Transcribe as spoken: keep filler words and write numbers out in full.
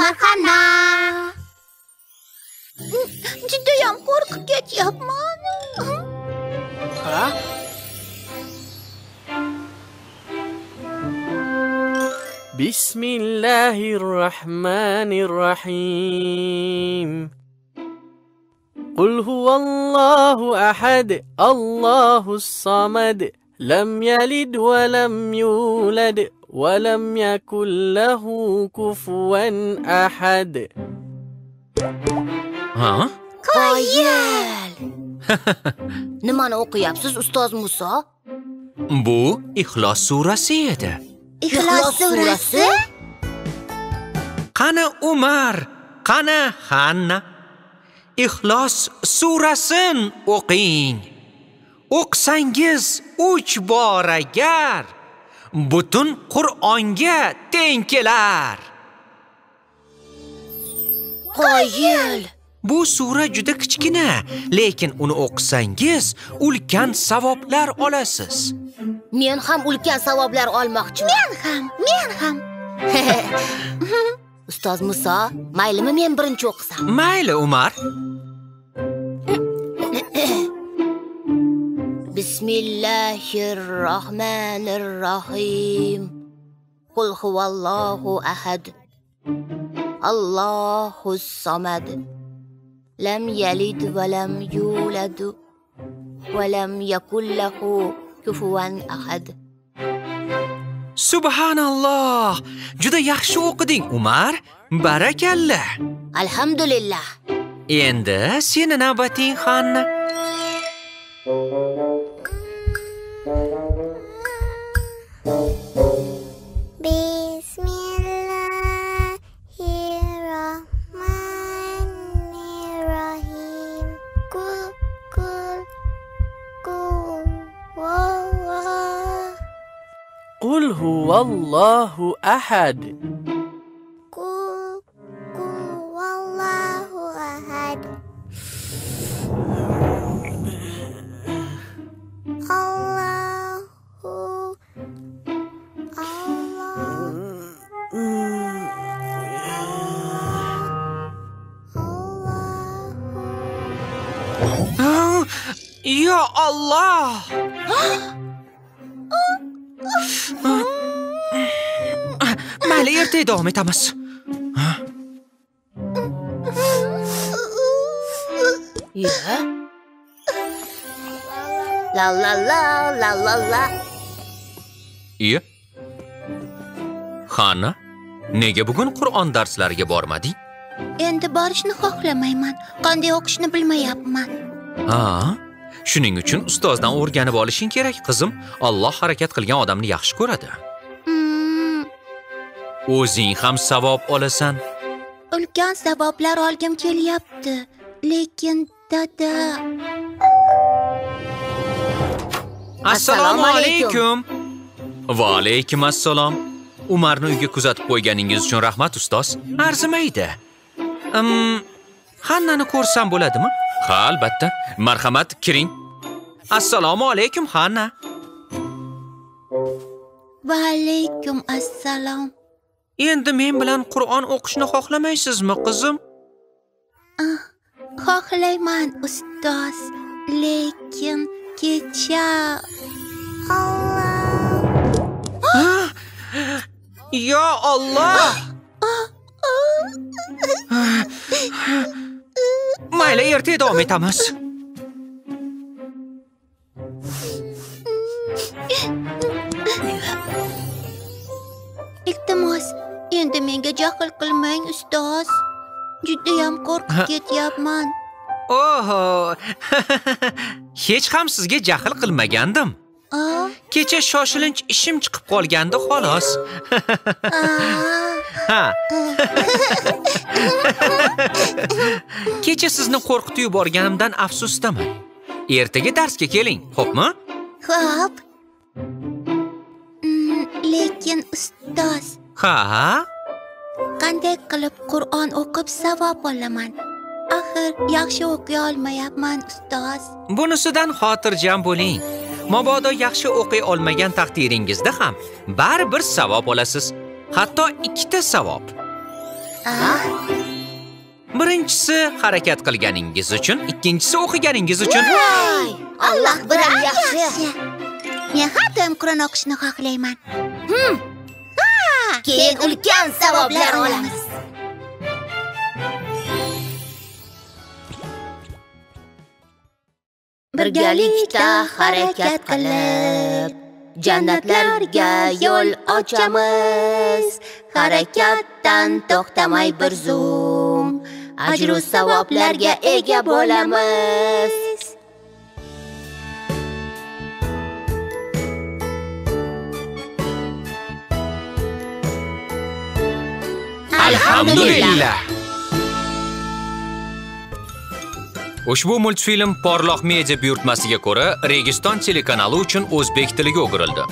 كارخانا. جۈدەيەم قورقۇپ كېتىياپمەن. ھە؟ بسم الله الرحمن الرحيم. قل هو الله أحد، الله الصمد، لم يلد ولم يولد، ولم يكن له كفوا أحد. ھە؟ قايىل! نېمىنى ئوقۇياپسىز، ئۇستاز مۇسا؟ بۇ ئىخلاس سۈرىسى ئىدى. ئىخلاس سۈرىسى؟ قانا ئۇمار، قانا خاننا. ئىخلاس سۈرىسىنى ئوقۇڭ. ئوقۇساڭىز ئۈچ بار ئەگەر، پۈتۈن قۇرئانغا تەڭ كېلەر. قايىل! بۇ سۈرە جۈدە كىچىككىنە، لېكىن ئۇنى ئوقۇساڭىز، ئۈلكەن ساۋابلار ئالىسىز. مەن ھەم ئۈلكەن ساۋابلار ئالماقچىمەن. مەن ھەم، مەن ھەم. ئۇستاز مۇسا، مەيلىمۇ مەن بىرىنچى ئوقۇسام؟ مەيلى، ئۇمار. بىسمىللاھىرراھمانىرراھىم. قۇل ھۇۋاللاھۇ ئەھەد. ئاللاھۇس سامەد. لەم يەلىد ۋە لەم يۇلەد ۋە لەم يەكۇن لەھۇ كۇفۇۋەن ئەھەد. سۇبھاناللاھ! جۈدە ياخشى ئوقۇدۇڭ، ئۇمار. بارەكەللا! ئەلھەمدۇلىللاھ! ئەمدى سېنىڭ نەۋبىتىڭ، خاننا. بسم الله الرحمن الرحيم. قل، قل، قل هو الله. قل هو الله أحد. قل، قل هو الله أحد. الله، الله، الله. يا الله! مەيلى، ئەتە داۋام ئېتىمىز. يا؟ لا لا لا، لا لا لا. يا؟ خاننا، نېگە بۈگۈن قۇرئان دەرسلىرىگە بارمىدىڭ؟ ئەمدى بارىشنى خالىمايمەن. قانداق ئوقۇشنى بىلمەيمەن. ھا، شۇنىڭ ئۈچۈن ئۇستازدىن ئۆگىنىپ ئېلىشىڭ كېرەك، قىزىم. ئاللاھ ھەرىكەت قىلغان ئادەمنى ياخشى كۆرىدۇ. مم. ئۆزۈڭ ھەم ساۋاب ئالىسەن. ئۈلكەن ساۋابلار ئالغۇم كېلىۋاتىدۇ. لېكىن دادا. ئەسسالامۇ ئەلەيكۇم. ۋەئەلەيكۇم ئەسسالام. ئۇمارنى ئۆيگە كۆزەتكىلى كەلگىنىڭىز ئۈچۈن رەھمەت، ئۇستاز. ئەرزىمەيدۇ. ئىم، خاننانى كۆرسەم بولىدۇمۇ؟ ھا، ئەلۋەتتە. مەرھەمەت، كىرىڭ. ئەسسالامۇ ئەلەيكۇم، خاننا. ۋەئەلەيكۇم ئەسسالام. ئەمدى مەن بىلەن قۇرئان ئوقۇشنى خالىمايسىزمۇ، قىزىم؟ ئاھ، خالىمايمەن، ئۇستاز. لېكىن كېچە. ئاللاھ. ھا؟ يا ئاللاھ! مەيلى، ئەتە داۋام ئېتىمىز. ئىلتىماس، ئەمدى مەڭگە جاھىل قىلماڭ، ئۇستاز. جۈددىيەم قورقۇپ ھە. كېتىياپمەن. ئوھو! ھېچقاچان سىزگە جاھىل قىلمىغانىدىم. ئا؟ كېچە شاشىلىنچ ئىشىم چىقىپ قالغانىدى، خالاس. ئا. ھا. كېچە سىزنى قورقۇتۇپ يۈرگىنىمدىن ئەپسۇسدىمەن. ئەتىگە دەرسكە كېلىڭ، خوپمۇ؟ خوپ. ئىم، لېكىن ئۇستاز. ھا؟ قانداق قىلىپ قۇرئان ئوقۇپ ساۋاب ئالىمەن؟ ئاخىر ياخشى ئوقۇيالمايمەن، ئۇستاز. بۇنىسىدىن خاتىرجەم بولۇڭ. مۇبادا ياخشى ئوقۇيالمىغان تەقدىرىڭىزدە ھەم بەرىبىر ساۋاب ئالىسىز. ھەتتا ئىككىتە ساۋاب. بىرىنچىسى ھەرىكەت قىلغىنىڭىز ئۈچۈن، ئىككىنچىسى ئوقۇغىنىڭىز ئۈچۈن. ۋاي، ئاللاھ بىرەم ياخشى. ياخشى. مەن خاتىرجەم قۇرئان ئوقۇشنى خاھلايمەن. ھىم. ھا! كېيىن ئۈلكەن ساۋابلار ئالىمىز. بىرگىلىكتە ھەرىكەت قىلىپ، جەننەتلەرگە يول ئاچىمىز. ھەرىكەتتىن توختىماي بىر زۇڭ، ئەجرۇ ساۋابلارغا ئىگە بولىمىز. ئەلھەمدۇلىللا. ئۇشبۇ مۇلتفىلىم پارلاق مېدىيا بۇيرۇتمىسىگە كۆرە، رېگىستان تېلېكانالى ئۈچۈن ئۆزبېك تىلىگە ئۆگرىلدى.